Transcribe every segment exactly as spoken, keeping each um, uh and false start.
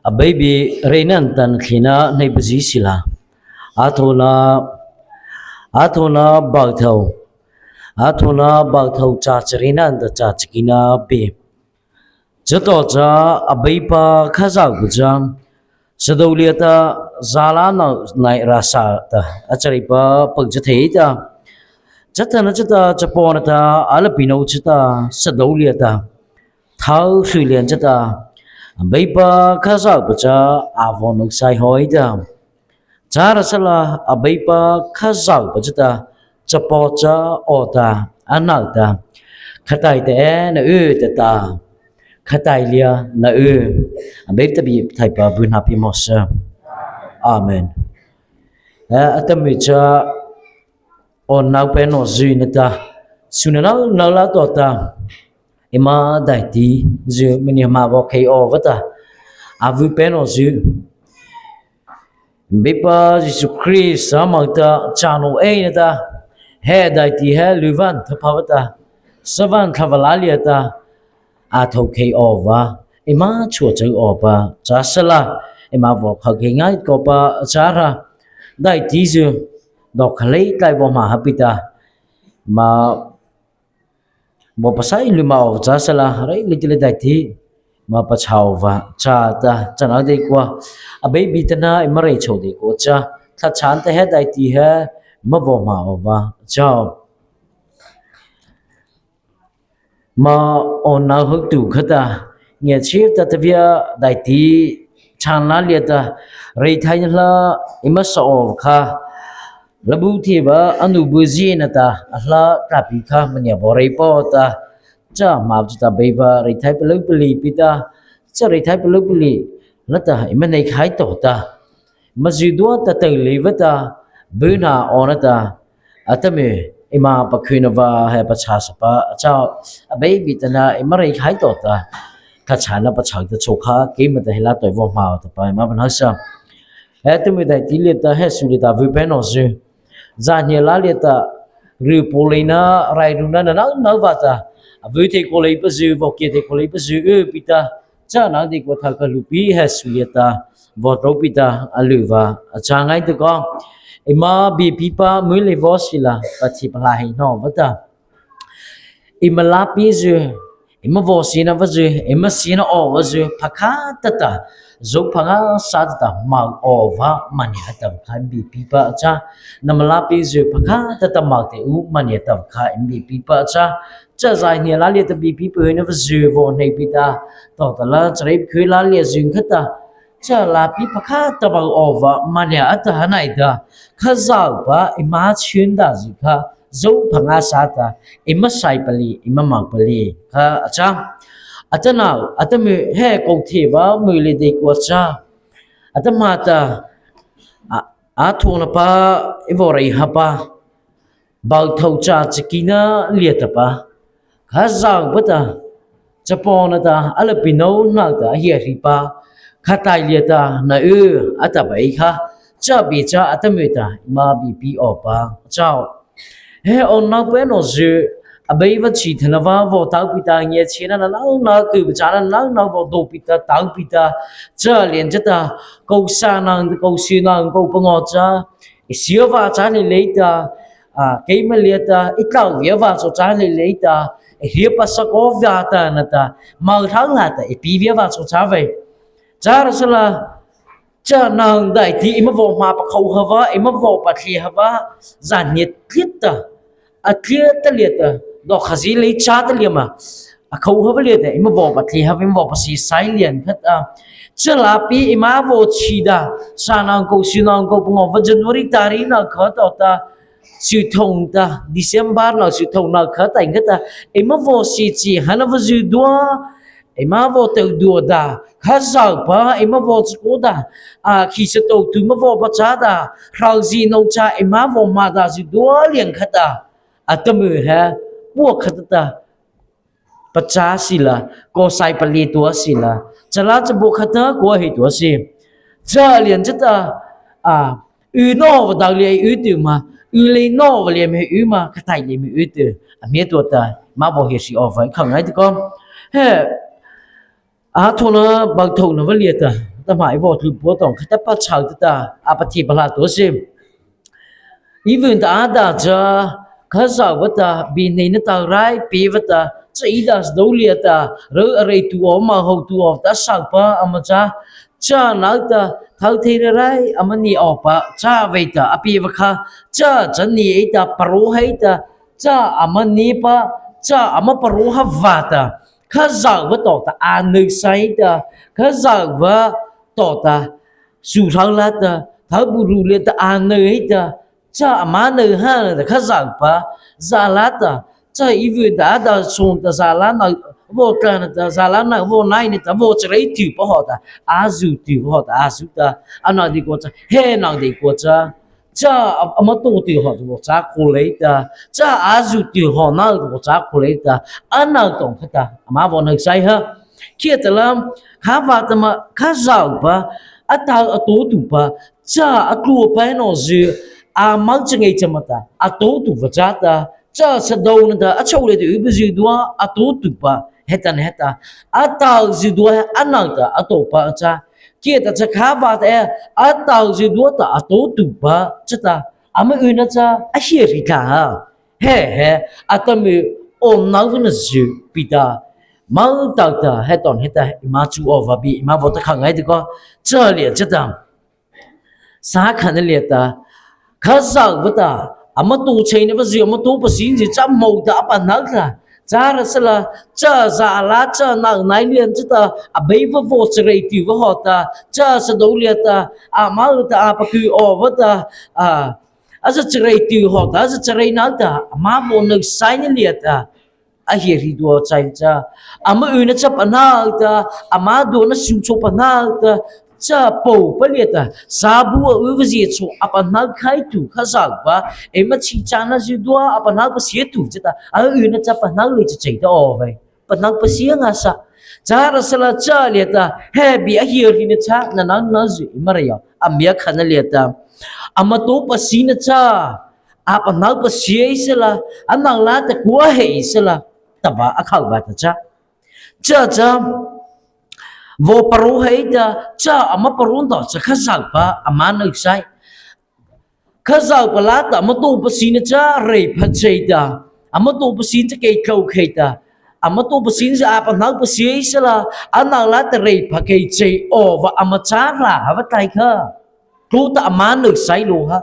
Abeipa reina nata nathlie na hneipazy sila, athôhna, athôhna bâ thôh, athôhna bâ thôh, châ chareina nata châ chakina bie. Chatawhcha Abeipa Khazohpa cha sadô liata zâlâ no nai râh sa ta, a chareipa pôh cha thei ta, chatanachata chapaw nata a lapinô chata sadô liata thao hry liana chata Abeipa Khazohpa cha a vaw no sai haw ei ta. Châhrasala Abeipa Khazohpa chata chapaw cha aw ta, a no ta, Khataih ta ei na y, tah ta. Khataih liana y. Abeipa ta bie pathaihpa byhnâ pie mawh sy. Amen. Eh, atahmâ cha awnano pahnozy nata, su nano no la tawhta, eima daihtizy maniah ma vaw khei awpa ta, a vaw pahnozy, Beipa Zisu Krista moh ta châ naw ei nata, he daihti he luh vâna thapha vâta, sa vâna thapha lâ liata a thôh khei awpa, eima chhuah chho awpa châ sala, eima vaw khao khei ngaita kawpa châ hra. Daihtizy dawh kha lei tlai vaw hmâ ha pi ta, ma vaw pasai luh ma awpa châ sala, rei lei ti lei daihti ma pachâ awpa châ ta, chana deikua, Abeipa ta na eima rei chhôh deikua cha, thachâna ta he daihti he ma vaw hmâ awpa châ. Ma awnano hawhtu khata, ngiachhie ta tavia daihti chhâna liata, reithaina hla eima sa awpa kha, labu thiehpa a nuhpazy nata a hla tlâpi kha maniah vaw rei pua ta, cha ma chata Beipa reithai palôh palih pi ta, cha reithai palôh palih nata eima hnei khai tawhta, eima zydua ta tao lei vâta, byhnâ awnano ta, atahmâ eima pakhyna vâ he pachâ sapa châ. Abeipa ta na eima rei khai tawhta, thachâna pachâ ta chô kha, keima ta he la tawh vaw hmâ awpa ta eima pahno sa. He atahmâ daihti liata he su liata vaw pahnozy, zâ hnia lâ liata, ryhpa leina rairuna nano no vâta, a vaw thei khao leipazy, vaw kiah thei khao leipazy y pi ta, chana deikua thokha hluhpi he su liata vaw tlô pi ta, a luh vâ a châ ngaita kaw. Eima biepipa moleina vaw sila, pathipalôh hei no vâta, eima lâpizy, eima vaw siena vâzy, eima siena awpazy, pakha tah ta, zawpi ngâsâ tah ta moh awpa maniah a tah kha biepipa châ. Nama lâpizy pakha tah ta moh teh u maniah a tah kha biepipa châ. Cha zâ hnia lâ liata biepipa hyna vâzy vaw hnei pi ta, tawhta la chareih khei lâ liata zy khata, cha lâpi pakha tah moh awpa maniah a tah ha nai ta, Khazohpa eima chhuna zy kha zawpi ngâsâ ta, eima sai palih, eima moh palih kha a châ. Atanoh, atahmâ he kô thiehpa moleina deikua châ. Atahmâ ta, a, athôhna pa ei vaw rei hapa, bâ thôh, châ chakina liata pa, Khazohpa ta chapaw nata a lapinô no ta a hiahripa, Khataih liata na y, a tahpa ei kha, cha bie cha atahmâ ta eima biepi awpa châ. He awnano pahnozy, Abeipa chhihthana vâ vaw tao pi ta, ngiachhiena nano no, kyhpachâna nano no vaw do pi ta, tao pi ta, cha liana chata, kô sâh nata kô syno nata kô pangawh cha, ei sie vâ châ lei lei ta, a, keima liata ei tlao via vâ chô châ lei lei ta, ei hria pasa kaw via ta nata, moh thao la ta ei pie via vâ chô châ vei. Châhrasala, cha nano daihti eima vaw hmâ pakho hapa, eima vaw pathlie hapa, zâ hnia tliata, a tliata liata, dawh kha zy lei châ ta liata ma, a kho hapa liata eima vaw pathlie hapa, eima vaw pasie sai liana khata, cha lâpi eima vaw chhi ta, sâh nata kô syno nata kô pangawh vâ, January tarih no khata ta, sythôh ta, December no sythôh no khata ei khata, eima vaw sie chi hana vâzy zydua, eima vaw tao dua ta, Khazohpa eima vaw chakaoh ta, a, khih sa to tu eima vaw pachâ ta, hrozie no cha eima vaw hmâ ta zydua liana khata, atahmâ he puakhata ta pachâ sila, kô sai palih tua sila, chala chabô khata kô hei tua si. Cha liana chata, a, y no vâta lei y tu ma, y lei no vâta lei me y ma, Khataih lei me y tu, a hmia tua ta eima vaw hiahri awpa ei khao ngaita kaw. He A thôhna bâ thôhna vâ liata, tahmâ ei vaw tlyh pua tawh kha ta pachâ ta ta, a pathipalôh to si. Ei vaw ta a tah cha, Khazohpa ta, bie hneina ta rai pie vâta, cha ei tah sadô liata, râh a rei tuh aw, ma hao tuh aw ta a sawpa ama châ, cha nata, thao thei rai rai ama nie awpa, cha vei ta a pie vâ kha, cha cha nie ei ta, parao hei ta, cha ama niepa, cha ama parao ha vâta, Khazohpa tawhta a nyu sai ta, Khazohpa tawhta su thao la ta, thao bu ru liata a nyu hei ta, cha ama nyu ha ta Khazohpa za la ta, cha ei vaw ta a tah sawna ta za la na, vaw tla na ta za la na, vaw nai na ta, vaw charei tyhpa hawhta, a zu tyhpa hawhta, a zu ta, a nyu dei kaw cha, he nyu dei kaw cha, cha a, ama tao tyh hawhta vaw châ khao lei ta, cha a zu tyh hawhna ta vaw châ khao lei ta, a nyu tawh kha ta, ama vaw nyu sai ha. Khiahta la, kha vâta ma, Khazohpa, a tao a tao tuh pa, cha a tlua pa no zy, ama cha ngei cha ma ta, a tao tuh vâ châ ta, cha sadô na ta, a chô liata y pa zydua, a tao tuh pa, heta na heta, a tao zydua he a nyu ta, a tao pa a châ, Khiahta cha kha vâta e, a tao zydua ta a tao tuh pa, chata, ama yna cha a hiahri tla ha. He he, atahmâ, awnanopa na zy pi ta, ma tao ta, he tawh heta, eima chu awpa bie, eima vaw ta kha ngaita kaw, cha liata chata. Sakhana liata, Khazohpa ta, ama tao cheina pa zy, ama tao pasie zy cha hmô ta a pahno ta, châhrasala, cha za la, cha nyu nai liata chata, a bei pa vaw charei tyhpa hawhta, cha sadô liata, ama ta a pakhu awpa ta, a, a za charei tyh hawhta, a za charei na ta, ama vaw nyu sai na liata, a hiahri tua chai cha, ama yna cha pahno ta, ama dua na su chô pahno ta, cha pôhpa liata, sa bu a y pa zy chô a pahno khai tuh Khazohpa, eima chi châna zydua a pahno pasie tuh chata, a yna cha pahno lei cha chei ta aw vei. Pahno pasie ngâsâ. Châhrasala cha liata, he bie a hiahri na cha, na nyu na zy eima rei aw. A miakhana liata, ama tao pasie na cha, a pahno pasie ei sala, a nyu la ta kua hei ei sala, tahpa a khoh vâta cha. Cha cha, vaw parao hei ta, cha ama parao tawh cha Khazohpa, ama nyu sai. Khazohpa la ta ama tao pasie na cha reipha chei ta, ama tao pasie cha kei tlô khei ta, ama tao pasie cha a pahno pasie ei sala, a nyu la ta reipha kei chei awpa ama châ la ha vâ tlai kha. Tlao ta ama nyu sai lo ha.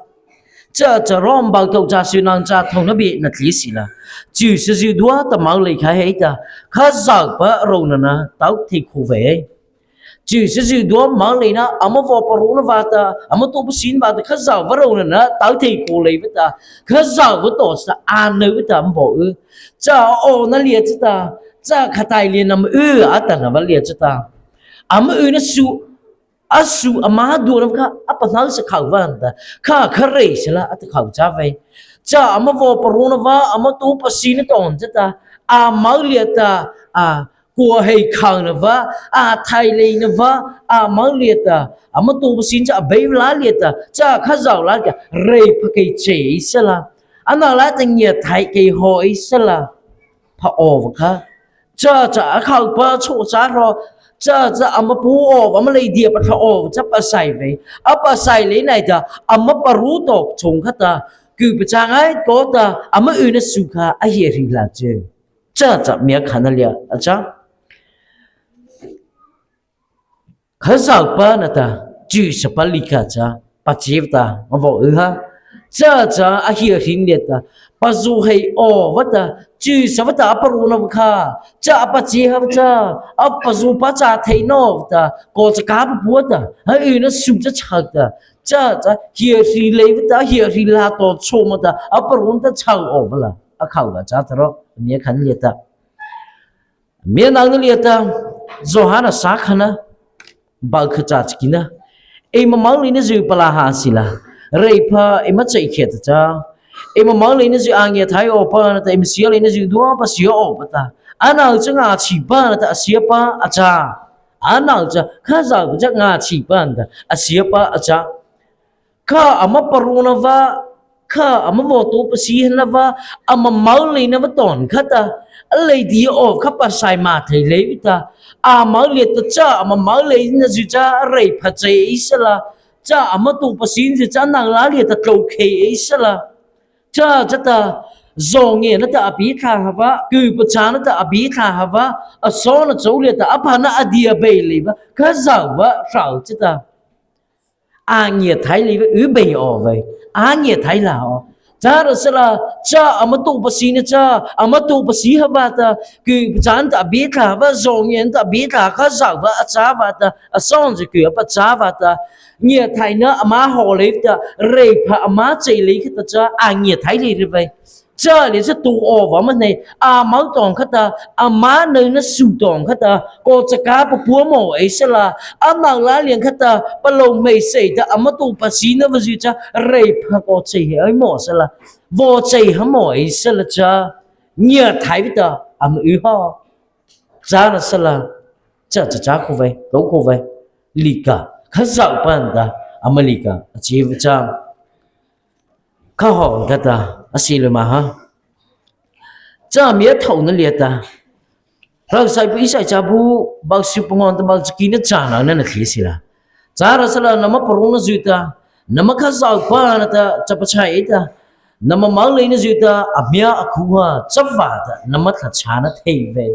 Cha cha Rom bâ thôh cha syno cha thôhna bie na tlie sila. Chyhsa zydua ta moh lei khai hei ta, Khazohpa rônahna tao thei khao vei. Chyhsa zydua moh leina, ama vaw parao na vâta, ama tao pasie vâta, Khazohpa rônahna tao thei khao lei vâta, Khazohpa tawhta a nyu vâta ama vaw y. Cha a awna liata chata, cha khatai liana ama y, a tahna vâ liata chata, ama yna su, a su ama dua na kha, a pahno sa khao vâ ta, kha kha rei sala a ta khao cha vei. Cha ama vaw parao na vâ, ama tao pasie na tawhta chata, a moh liata, a, kua hei khao na vâ, a thai lei na vâ, a moh liata, ama tao pasie cha a bei la liata, cha Khazoh la liata, reipha kei chei ei sala, a nyu la ta ngiahthai kei haw ei sala, pha awpa kha. Cha cha a khopa chô cha ro, cha cha ama pu awpa, ama lei dia patha awpa cha pasai vei. A pasai lei nai ta, ama parao tawh chô kha ta, ku pachâ ngai kaw ta, ama yna su kha a hiahri la chei. Cha cha miakhana liata a châ. Khazohpa nata, chyhsapa liata cha, pachâ ta, ama vaw y ha. Cha cha a hiahri liata, pazaw hei awpa ta, chyhsa vâta a parao na vâ kha, cha a pachâ ha vâ cha, a pazaw pa cha thei nawpa ta, kaw cha kha pa pua ta, a yna su cha chho ta, cha cha hiahri lei vâta, hiahri la tawh chô ma ta, a parao ta chho awpa la, a khao la cha ta ro, miakhana liata. Mianona liata, Zawhana sakhana, bâ kha cha chakina. Eima moh leina zy palâ ha sila. Reipha eima chei khiahta cha. Eima moh leina zy a ngiahthai awpa nata, eima sia leina zy dua pasia awpa ta. Ano cha ngâchhihpa nata a siapa a châ. Ano cha Khazohpa cha ngâchhihpa nata a siapa a châ. Kha ama parao na vâ, kha ama vaw tao pasie na vâ, ama moh leina vâ tawh kha ta, a leidia awpa kha pasai ma thei leipa ta, âmo liata cha ama moleinazy cha reipha chei ei sala, cha ama tao pasie zy cha ano lâ liata tlôkhei ei sala, cha chata, zawngiahna ta a bi thlâh hapa, kyhpachâna ta a bi thlâh hapa, a sawna chô liata a phana a dia beih leipa Khazohpa hro chata, a ngiahthai leipa y beih aw vei, a ngiahthai la aw. Châhrasala, cha ama tao pasiena cha, ama tao pasie hapa ta, kyhpachâna ta a bi thlâh hapa, zawngiahna ta a bi thlâh, Khazohpa a châ vâta, a sawzy kyh a pachâ vâta, ngiahthaina ama haw leipa ta, reipha ama chei lei khata cha a ngiahthai lei rei vei. Cha liata cha tao awpa ama hnei, âmo tawh khata, ama nona su tawh khata, kaw chakâ papua mawh ei sala, ano lâ liana khata palôh hmeiseih ta ama tao pasiena vaw zy cha reipha kaw chei hei mawh sala, vaw chei ha mawh ei sala cha, ngiahthaipa ta ama y haw. Châhrasala, cha cha cha khao vei, tlô khao vei, likah, Khazohpa nata ama likah a chhihpa cha, kha haw khata, a sie lymâ ha. Cha miathôhna liata, Hroh Isaia bu Isaia cha bu, bu sypangawh nata bu chaki na châ nona na thei sila. Châhrasala nama paraonazy ta, nama Khazohpa nata cha pachhai ei ta, nama moleinazy ta a hmia a khu ha, chavâta nama thlahchhâna thei vei.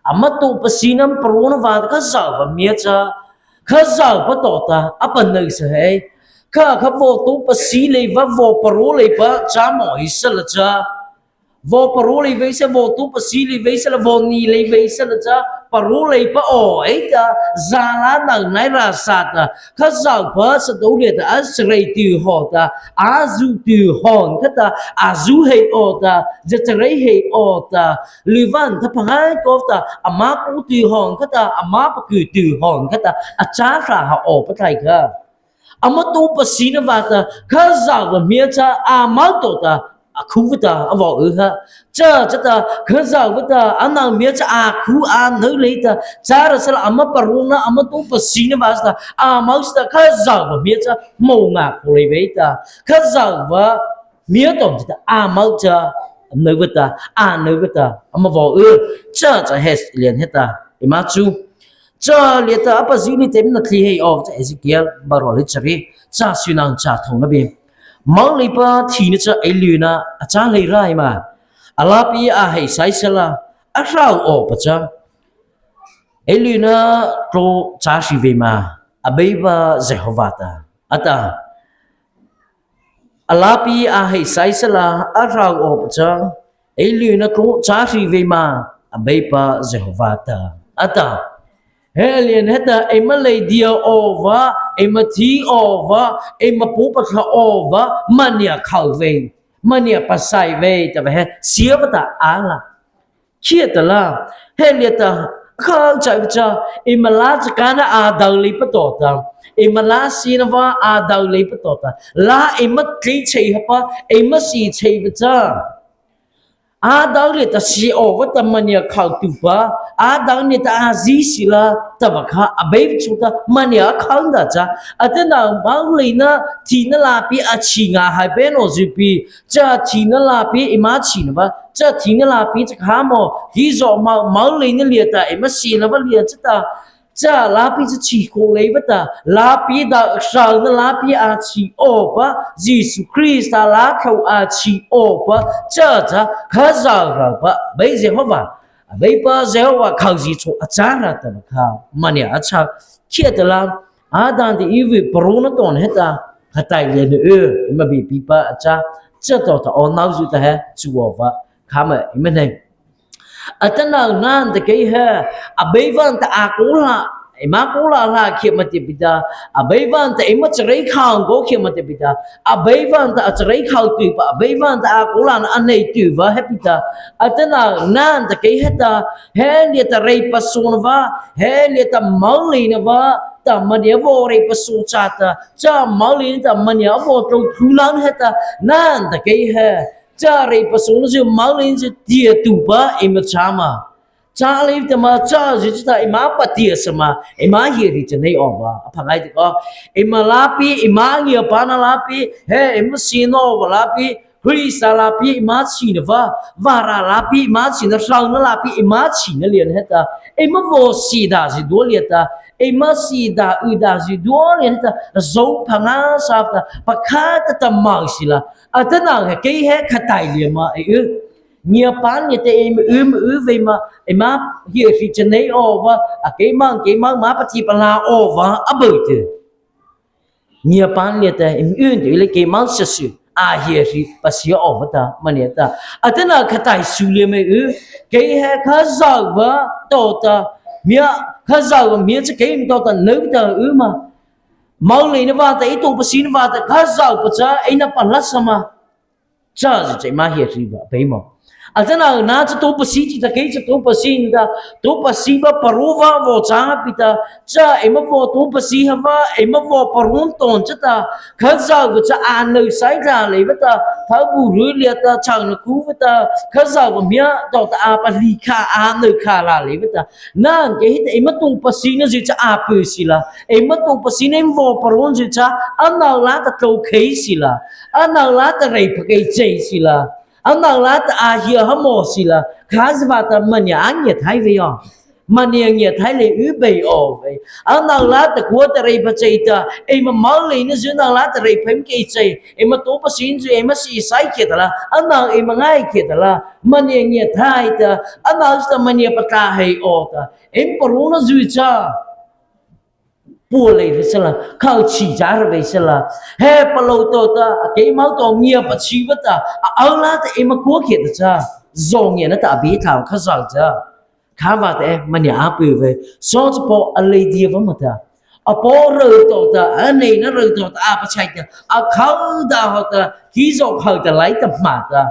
Ama tao pasiena paraona vâta Khazohpa hmia cha, Khazohpa tawhta a pahnosa hei. Kha kha vaw tao pasie leipa, vaw parao leipa châ mawh ei sala cha, vaw parao lei vei sala, vaw tao pasie lei vei sala, vaw nie lei vei sala cha, parao leipa aw ei ta, zâlâ nano nai râh sa ta, Khazohpa sadô liata a charei tyh haw ta, a zu tyh haw khata, a zu hei aw ta, za charei hei aw ta, luvan ta phangai kaw ta, ama kô tyh haw khata, ama paky tyh haw khata, a châ hra ha awpa tlai kha. Ama tao pasiena vâta Khazohpa hmia cha âmo tawhta a khu vâta a vaw y ha. Cha chata Khazohpa ta ano hmia cha a khu a nô lei ta, châhrasala ama paraona, ama tao pasiena vâta, âmo chata Khazohpa hmia cha hmô ngâ khao lei vei ta, Khazohpa hmia tawh chata âmo cha a nô vâta, a nô vâta ama vaw y. Cha cha he liana heta, eima chu, cha liata a pazi lei teh na thei hei aw cha, Ezekiel bu râh lei chariet, cha syno cha thôhna bie. Moleipa thina cha ei lyna a châ lei rai ma? A lâpi a heihsai sala, a hro awpa cha, ei lyna tlao châ hri vei ma, Abeipa Zehôvâh ta, a tah. A lâpi a heihsai sala, a hro awpa cha, ei lyna tlao châ hri vei ma, Abeipa Zehôvâh ta, a tah. He liana heta eima leidia awpa, eima thi awpa, eima pôh pathla awpa maniah khao vei, maniah pasai vei tahpa he sia vâta a la. Khiahtala, he liata, khâ chaipa cha, eima lâ chakâna a do leipa tawhta, eima lâ siena vâ a do leipa tawhta, lâ eima tlei chei hapa, eima sie cheipa cha, a do liata sie awpa ta maniah khao tuhpa, a do liata a zi sie la tahpa kha Abeipa chôta maniah a khao na cha, atanoh moleina thina lâpi a chhi ngâ hai pi nawzy pi, cha thina lâpi eima chhihna vâ, cha thina lâpi cha khamo, hi zaw mo, moleina liata eima siena vâ liana chata, cha lâpi cha chhi khao lei vâta, lâpi do hraona lâpi a chhi awpa, Zisu Krista lâ khao a chhi awpa, cha cha Khazohpa, Bei Zehôvâh, Abeipa Zehôvâh khozie chhao a châ ra tahpa kha maniah a châ. Khiahtala, Adam nata Ivi paraona tawhna heta, khatai liana y, eima biepipa a châ, cha tawhta awnanozy ta he chu awpa kha ma eima hnei. Atanoh nâ nata kei he, Abeipa nata a kawla, eima kawla la khiah ma tah pi ta, Abeipa nata eima charei khao kaw khiah ma tah pi ta, Abeipa nata a charei khao tuhpa, Abeipa nata a kawla na a nei tuhpa he pi ta, atanoh nâ nata kei heta, he liata reipasaona vâ, he liata moleina vâ, ta maniah vaw reipasaona chata, cha moleina ta maniah a vaw tlô thunona heta, nâ nata kei he, cha reipasaonazy moleinazy tiatuhpa eima châ ma? Châ lei ta ma, chazy chata eima patiasa ma, eima hiahri rei cha nei awpa a pha ngaita kaw. Eima lâpi, eima ngiapâna lâpi, he eima siena awpa lâpi, Krista lâpi eima china vâ, vârâh lâpi eima china, hrona lâpi eima china liana heta, eima vaw sie ta zydua liata, eima sie ta y ta zydua liana heta, zawpi ngâsâ ta, pakha ta ta moh sila. Atanoh he kei he khataih liata ma ei y. Ngiapâna liata eima y ma y vei ma, eima hiahri chanei awpa, a keima keima ma pathipalôh awpa a byuh teh. Ngiapâna liata eima y teh ei lei keima sasyh a hiahri pasia awpa ta mania ta. Atanoh khataih su liata ma ei y. Kei he Khazohpa tawhta, miah Khazohpa miah cha keima tawhta nyu ta y ma. Moleina vâta, ei tao pasina vâta Khazohpa cha eina palâsa ma. Chazy cha eima hiahri vei ma. Atanoh na cha tao pasi chi ta kei cha tao pasi ta, tao pasi pa parao pa vaw châ pi ta, cha eima vaw tao pasi ha pa, eima vaw parao tawhna chata, Khazohpa cha a nyu sai ta leipa ta, thabu ru liata châna kupa ta, Khazohpa miah tawhta a palie kha a nyu kha la leipa ta, na kei heta eima tao pasina zy cha a pua sila, eima tao pasina eima vaw parao zy cha, ano lâta tlôkhei sila, ano lâta reipha kei chei sila, ano lâta a hia ha maw sila, khazia vâta mania a ngiahthai vei aw. Mania ngiahthai lei y bei aw vei. Ano lâta kua ta reipha chei ta, eima moleina zy ano lâta reipha eima kei chei, eima tao pasina zy eima sie sai khiah ta la, ano eima ngai khiah ta la, mania ngiahthai ta, ano zy ta mania patlâh hei aw ta, eima paraona zy cha pua lei vei sala, khao chi châ ra vei sala. He palôh tawhta, a keima tawhta ngiapâ chi vâta, a o lâta eima kua khiah ta cha, zawngiahna ta a bi tha Khazoh cha. Kha vâta e, mania a pua vei. Sawchapaw a lei dia va ma ta. A paw ru tawhta, a hneina ru tawhta a pachai ta, a khao ta hawhta, khizaw khao ta lai ta ma ta.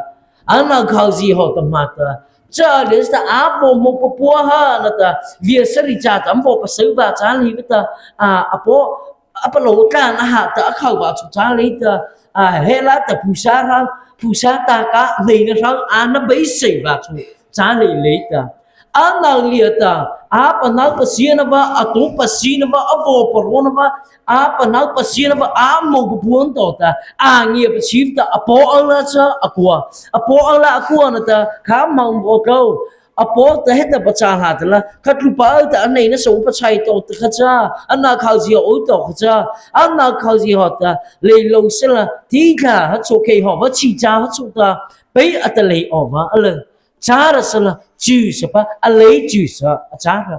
Ano khao zy hawhta ma ta. Cha liata a vaw mo papua ha na ta, viasari cha ta, a vaw pasô pa châ lei vâta, a, a paw, a palôh tlâna ha ta, a khao pa chu châ lei ta, a, he la ta phusa rang, phusa ta ka, hneina rang, a na beisei pa chu châ lei lei ta. Ano liata, a panao pasiana pa, a tao pasiana pa, a vaw paraona pa, a panao pasiana pa, a mo papua tawhta, a ngiapâ chi ta, a paw o la cha, a kua. A paw o la a kua na ta, kha mo vaw tlô. A paw ta heta pachâ ha ta la, kha tlupa o ta a hneina so pachai tawhta kha cha, ano khao zy o tawhta kha cha, ano khao zy hawhta, lei lo sala, thi tla ha cho khei haw pa chi cha ha cho ta, pei a ta lei aw pa a la. Châ ra sala, chu sa pa, a lei chu sa, a châ ra.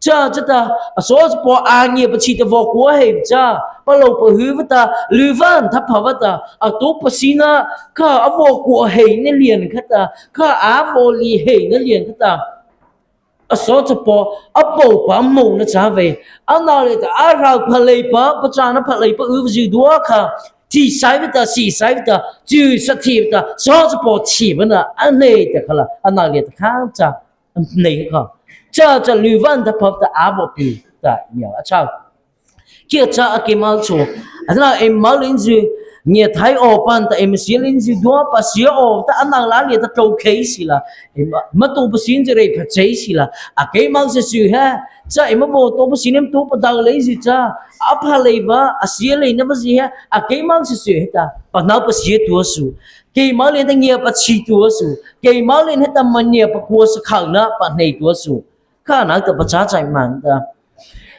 Cha chata, a sawchapaw a ngiapâ chi ta vaw kua hei cha, palôh pahy vâta, luvan thapha vâta, a tao pasina, kha a vaw kua heina liana khata, kha a vaw lie heina liana khata. A sawchapaw, a paw pa mo na châ vei. Ano liata, a rao phaleipa, pachâna phaleipa y zydua kha, thi sai vâta, sie sai vâta, chu sa thi vâta, sawchapaw thi pa na, a hnei ta kha la, ano liata kha cha. Nei kha. Cha cha luvan thapha ta a vaw pi ta ngiah a châ. Kei cha a keima cho. Atanoh eima lei zy, ngiahthai awpa ta eima sie lei zydua pasia aw ta ano la liata tlôkhei sila. Eima, eima tao pasina zy reipha chei sila. A keima sasyh he. Cha eima vaw tao pasina eima tao padao lei zy cha. A phaleipa, a sie leina pa zy he. A keima sasyh he ta. Panao pasia tua su. Keima liata ngiapâ chi tua su, keima liata heta mania pakua sa khona pahnei tua su. Kha nata pachâ chai ma ta.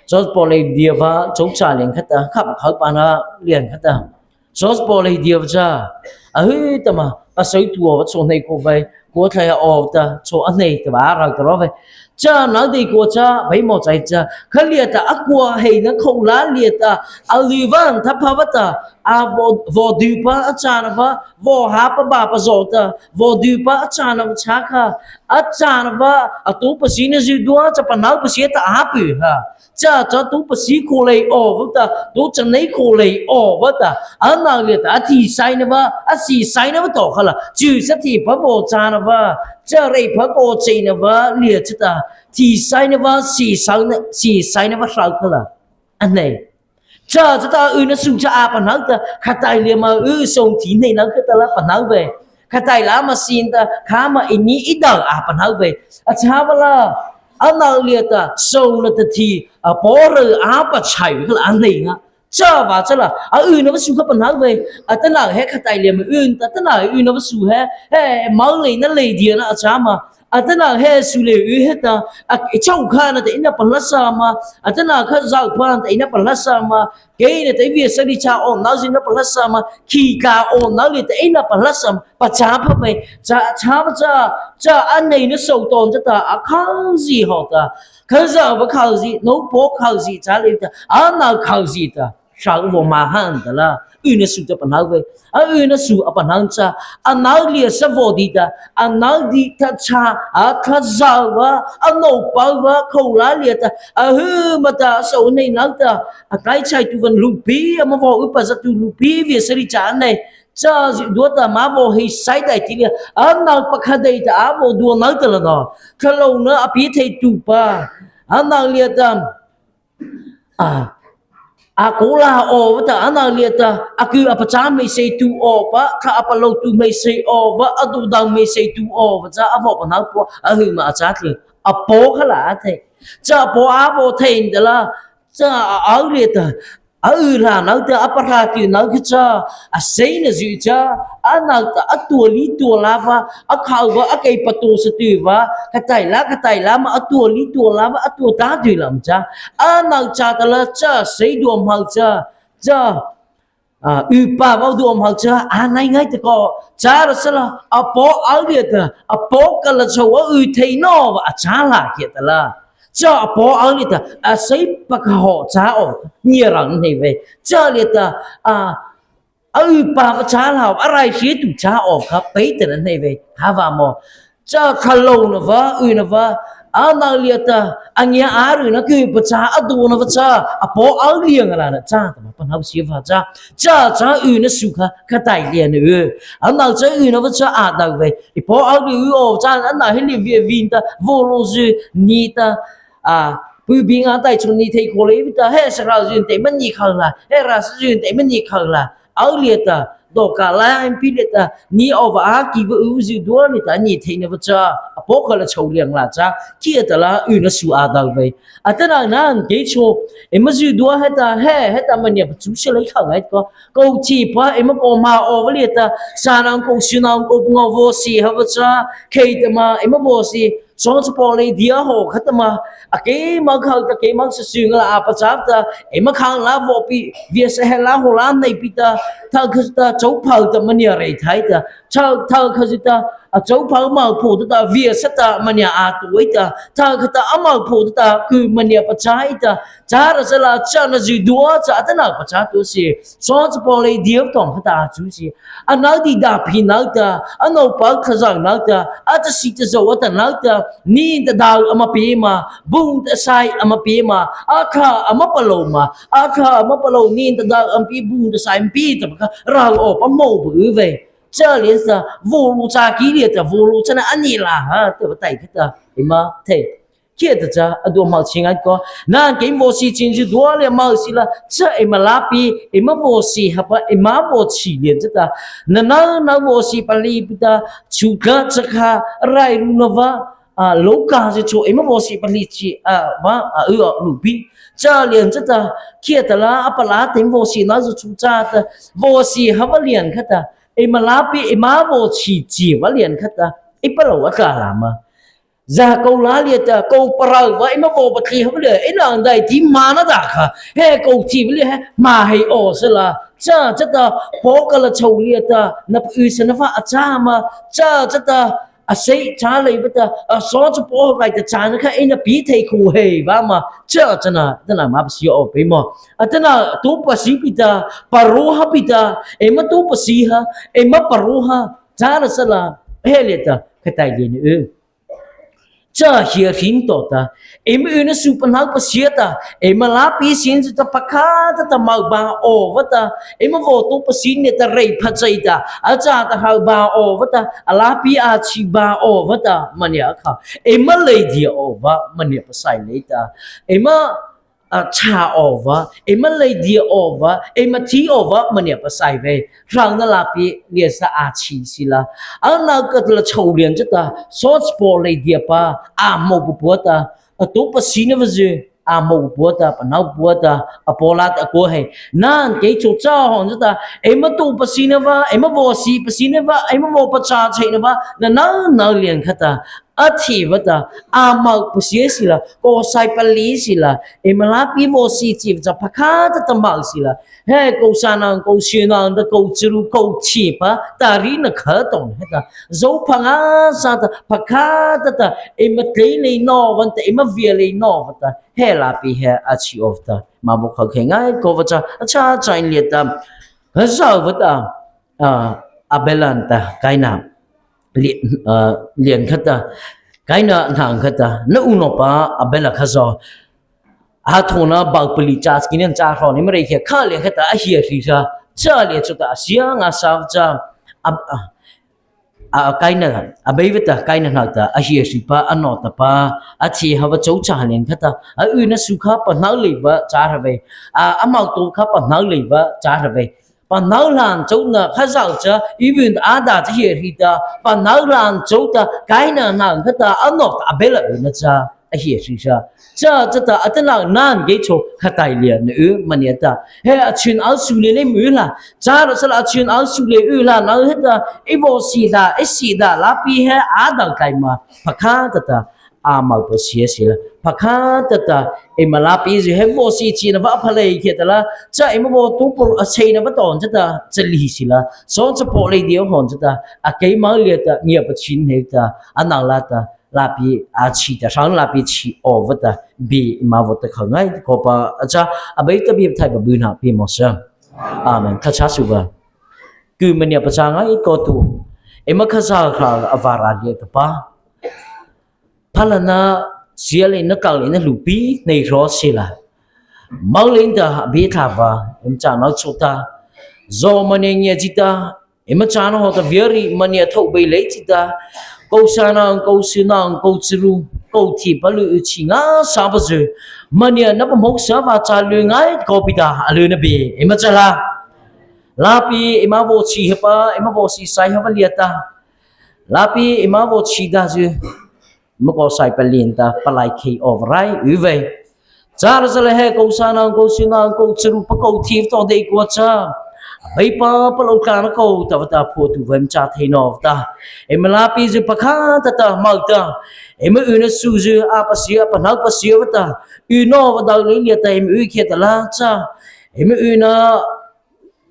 Sawchapaw lei dia pa, chô cha liana khata, kha pakha pa na liana khata. Sawchapaw lei dia pa cha. A hu ta ma, a sawchapaw tua pa chô hnei ko vei, kua thlai aw ta, chô a hnei ta pa rao ta ro vei. Cha nata kua cha, bai mo chai cha, kha liata a kua heina khô la liata, a luvan thapha vâta, a vaw, vaw dupa a châna pa, vaw ha pa ba pa zaw ta, vaw dupa a châna pa cha kha, a châna pa, a tao pasina zydua, cha panao pasia ta a pi ha. Cha cha tao pasi kho lei aw vâta, tao chanei kho lei aw vâta, ano liata, a thi saina pa, a sie saina pa tawh kha la, chu sa thi pa vaw châna pa, cha reipha kaw cheina pa, lia chata, thi saina pa, sie saina, sie saina pa hrao kha la. A hnei. Cha, cha ta y na su cha a panao ta, khatai lia ma y song thi nei na khata la panao vei. Khatai la ma sin ta, kha ma ini i dau a panao vei. A cha pa la, ano liata, song la ta thi, a paw ru a pachai vei kha la a hnei nga. Chavâta la, a yna pasu kha pahno vei. Atanoh he khataih liana y ta, atanoh yna pasu he, he moleina leidiana a châ ma. Atanoh he su lei y he ta, a chhôhkha nata eina palâsa ma. Atanoh kha zaopa nata eina palâsa ma. Kei nata viasa liata awnanozy eina palâsa ma. Khihta awnano liata eina palâsa ma. Pachâ pha vei. Cha, cha, cha, cha a neina sawchapaw chata, a khozie hawhta. Khazohpa khozie, nôpaw khozie, châ leipa ta, ano khozie ta, hroh vaw ma ha ta la, yna su ta pahno vei. A yna su a pahno cha, ano liata sa vaw di ta, ano di ta cha, a khazohpa, a nôpaw pa, khô la liata, a hmô ta, a sawh nei no ta, a tlai chai tu van lupi, ama vaw upa za tu lupi, viasa liata cha nei, cha zydua ta ama vaw hei sai dai ti lia, ano pakha dei ta a vaw dua no ta la no, khalona a pie thei tu pa, ano liata, a, a kô la awpa ta, ano liata, a ku a pachâ mei sei tu awpa, kha a palôh tu mei sei awpa, a dodang mei sei tu awpa, cha a vaw pahno pua, a hmô a châ tlu, a paw kha la a thei, cha a paw a vaw thei ta la, cha a ao liata, a y la no ta, a pahra ti no kha cha, a sei na zy cha, ano ta, a tua li tua la va, a khao va, a kei pa tua sa tu va, khataih la, khataih la ma, a tua li tua la va, a tua ta tu la ma cha, ano cha ta la cha, sei dua ma cha, cha, a, upa va dua ma cha, a nai ngai ta ko, châhrasala, a paw ao liata, a paw kha la chhôh a y thei no va, a châ la ki ta la. Cha a paw ao liata, a sei pakha hawh châ aw, nie rang nei vei. Cha liata, a, a upa va châ la, a rai sie tu châ aw kha, pei ta na nei vei, ha va maw. Cha khalona va, yna va, ano liata, a ngia a ru na ku pachâ, a dona va cha, a paw ao liana la na cha, ta ma pahno sie va cha, cha cha yna su kha, khataih liana y. Ano cha yna va cha a dao vei. I paw ao lia y aw cha, ano he lia via vin ta, vaw lo zy, ni ta, a, pu bing a tai chun ni thei ko le ta, he sa rao zy te ma ni khao la, he ra sa zy te ma ni khao la, ao liata, do ka la, em pi liata, ni aw va a ki va y zydua ni ta, ni thei na va cha, a paw kha la chhôh liana la cha, ki ta la, yna su a dao vei. Atanoh na kei chhao, eima zydua he ta, he, he ta mania pachu sie lei khao ngai ko, ko chi pa, eima ko ma aw va liata, sa nang ko si nang ko ngô vaw sie ha va cha, khei ta ma, eima vaw sie, sawchapaw leidia hawh kha ta ma, a keima khao ta, keima sa su nga la a pachâ ta, eima khang la vaw pi, viasa he la hawh la nei pi ta, tha kha ta, chô pha ta mania rei thai ta, cha, tha kha zy ta, a chô pha ma pho ta ta, viasa ta mania a tuai ta, tha kha ta ama pho ta ta, ku mania pachâ ta, châhrasala cha na zydua cha atanoh pachâ tu sie, sawchapaw leidia tawng kha ta chu sie, ano di da pi no ta, a nôpaw kha zao no ta, a ta si ta zo a ta no ta, ni ta dao ama pi ma, bung ta sai ama pi ma, a kha ama palôh ma, a kha ama palôh ni ta dao ama pi bung ta sai ama pi ta kha, rao aw pa mo bu vei. Cha liata, vaw lo cha ki liata, vaw lo cha na a ni la ha, ta va tai kha ta, eima thei. Ki ta cha, a dua ma chi ngai ko. Na kei vaw sie chi zydua lia ma si la, cha eima la pi, eima vaw sie ha pa, eima vaw chi liana cha ta. Na na na vaw sie pa li pi ta, chu ka cha kha, rai ru na va, a, lo ka zy chu, eima vaw sie pa li chi, a, va, a, y a, lu pi. Cha liana cha ta, ki ta la, a pa la, te vaw sie na zy chu cha ta, vaw sie ha va liana kha ta. Eima la pi, eima vaw chi chi va liana kha ta. I pa lo a ka la ma. Za ko la liata, ko pa rao va, eima vaw pa tli ha va lia, eina ang dai ti ma na da kha, he ko ti va lia, he ma hei aw sa la, cha, cha ta, paw kha la chhôh liata, na pu sa na va a cha ma, cha, cha ta, a sei cha lei va ta, a sawchapaw rai ta cha na kha, eina pi thei ko hei va ma, cha, cha na, ta na ma pa sie aw pe ma, atanoh, to pa sie pi ta, pa ro ha pi ta, eima to pa sie ha, eima pa ro ha, châhrasala, he liata, khatai liana y. Cha hia hin to ta, eima yna su pahno pa sie ta, eima la pi sin ta pakha ta ta mau ba aw va ta, eima vaw to pa sin ne ta rei pha chai ta, a cha ta hao ba aw va ta, a la pi a chi ba aw va ta, mania kha, eima leidia aw va, mania pasai lei ta, eima a cha aw va, eima leidia aw va, eima thi aw va, mania pasai vei. Hrona la pi lia sa a chi si la. A na ka la chhôh liana cha ta, sawchapaw leidia pa, a mo pu pu ta, a to pa sie na va zy. a mo pua ta, panao pua ta, a pua la ta ko he. Nan kei cho cha hon cha ta, eima to pasi na va, eima vaw si pasi na va, eima vaw pachâ chei na va, na nau nau lian kha ta, a thi va ta, a mo pasi si la, ko sai pali si la, eima lapi vaw si chi va cha pakha ta ta mo si la. He ko sa nang, ko si nang, ta ko chiru, ko chi pa, ta ri na kha tong he ta. Zo pha nga sa ta, pakha ta ta, eima tlei lei no, van ta, eima via lei no, va ta. He lapi he a chi of ta. Ma bo kha khe ngai, ko va cha, a cha cha in lia ta. Ha sa va ta, a, Abel an ta, Kaina. Li-, a, lian kha ta. Kaina nang kha ta. Na u no pa, Abel a kha zo. A thona bau pali cha, skin an cha hro, ni ma rei khe, kha lian kha ta, a hia hri sa. Cha lia cho ta, a sia nga sa cha. A, a, A, Kaina, a bei va ta, Kaina hna ta, a hia hri pa, a no ta pa, a thi ha va cho cha lian kha ta, a u na su kha pa nau lei va cha hra ve, a, a mau to kha pa nau lei va cha hra ve. Pa nau lan cho na kha zau cha, i vun a da cha hia hri ta, pa nau lan cho ta, Kaina hna kha ta, a no ta, a bei la u na cha. A hia hri sa. Cha, cha ta, a ta nau nan gei cho kha tai lia na u, mania ta. He a chun au su le le mu la. Cha ra sa la a chun au su le u la, na he ta, i vaw si da, i si da, lapi he a dau tai ma. Pakha ta ta, a mau pa sia si la. Pakha ta ta, eima lapi zi he vaw si chi na va pha lei khe ta la. Cha eima vaw tu por a sei na va ton cha ta, cha li si la. So cha po lei dio hon cha ta, a kei mau lia ta, ngia pa chin he ta, a nau la ta. Lapi a chi ta, sang lapi chi o va ta, bi ma va ta kha ngai, ko pa a cha, a bei ta bi thai ba bu na pi mo sa. Amen. Kha cha su va. Ku mania pa cha ngai ko tu. Eima kha za kha a va ra lia ta pa. Pha la na, sia le na kau le na lu pi, nei ro si la. Mau le ta, bi tha va, em cha nau cho ta. Zo mania ngia chi ta, Eima cha na ho ta viari mania tho bei lei chi ta. Ko sa nang, ko su nang, ko chiru, ko thi pa lu u chi nga sa pa zu. Mania na pa mok sa va cha lu ngai ko pi ta, a lu na bi. Eima cha la. Lapi, eima vaw chi he pa, eima vaw si sai ha va lia ta. Lapi, eima vaw chi da zu. Ma ko sai pa lin ta, palai khei o rai, u vei. Cha ra sa le he, ko sa nang, ko su nang, ko chiru pa ko thi to dei ko cha. Bei pa, pa lo ka na ko, ta va ta pho tu vem cha thei no ta. Eima lapi zu pa kha ta ta, mau ta. Eima u na su zu, a pa sia, pa nau pa sia va ta. U no va dau le lia ta, eima u khia ta la cha. Eima u na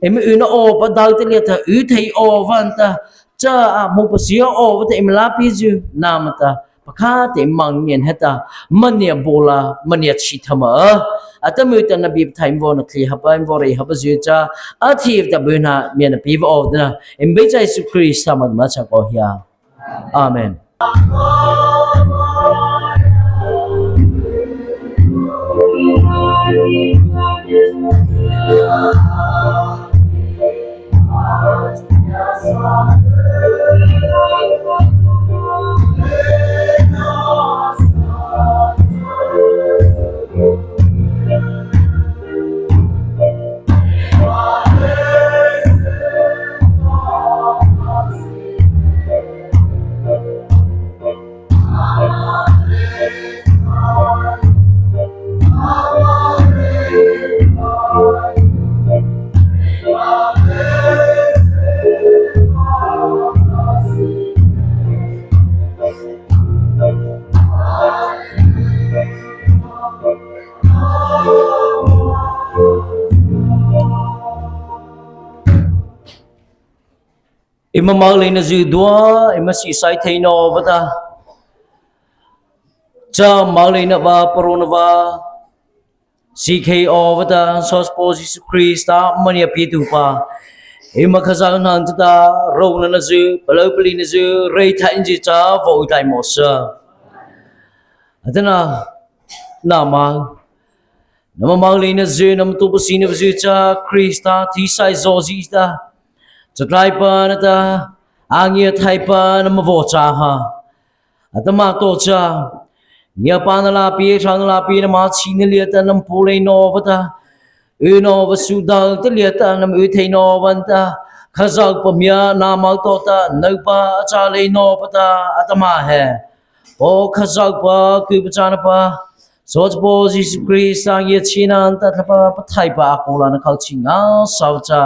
Eima u na o pa dau te lia ta, u thei o van ta, cha a mo pa sia o va ta eima lapi zu, na ma ta, pa kha te mang nian he ta, mania bo la, mania chi tha ma. A ta mu ta na bi thai mo na thli ha pa, mo rei ha pa zu cha, a thi ta bu na, mia na pi va o na, em bei cha Yesu Krista ma ma cha ko hia. Amen. Eima moleina zy dua, eima siesai thei nawpa ta, cha moleina vâ, parao nawpa, siekhei awpa ta, Sawchapaw Zisu Krista maniah pietuhpa, eima Khazohpa hnohta ta, rônahna zy, palôh palihna zy, reithaizy cha vaw y tlai mawh sih. Atanoh, nama, nama moleina zy, nama tao pasinapa zy cha Krista thisaih zawhzi ta, chatlaipa nata, a ngiahthaipa nama vaw châ ha. Atahmâ to cha, ngiapâna lâpi, hrona lâpi nama chhihna liata nama pôh lei nawpa ta, y nawpa suh dâh ta liata nama y thei nawpa ta, Khazohpa hmia nama to ta, nôpa a châ lei nawpa ta, atahmâ he, Paw Khazohpa kyhpachâna pa, Sawchapaw Zisu Krista ngiachhiena nata Thlahpa Pathaihpa a kô liana khochhi ngâsâ vâta,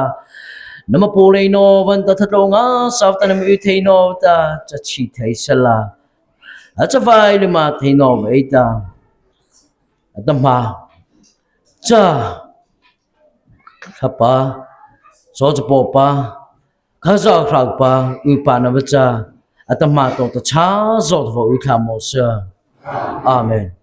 nama pôh lei nawpa nata thatlô ngâsâ vâta nama y thei nawpa ta chachhi thei sala, a chavâ eima thei nawpa ei ta. Atahmâ cha Thlahpa, Sawchapawpa, Khazohpa Thlahpa ypa nawpa cha atahmâ tawhta chhâzaw ta vaw y thlâh mawh sy. Amen.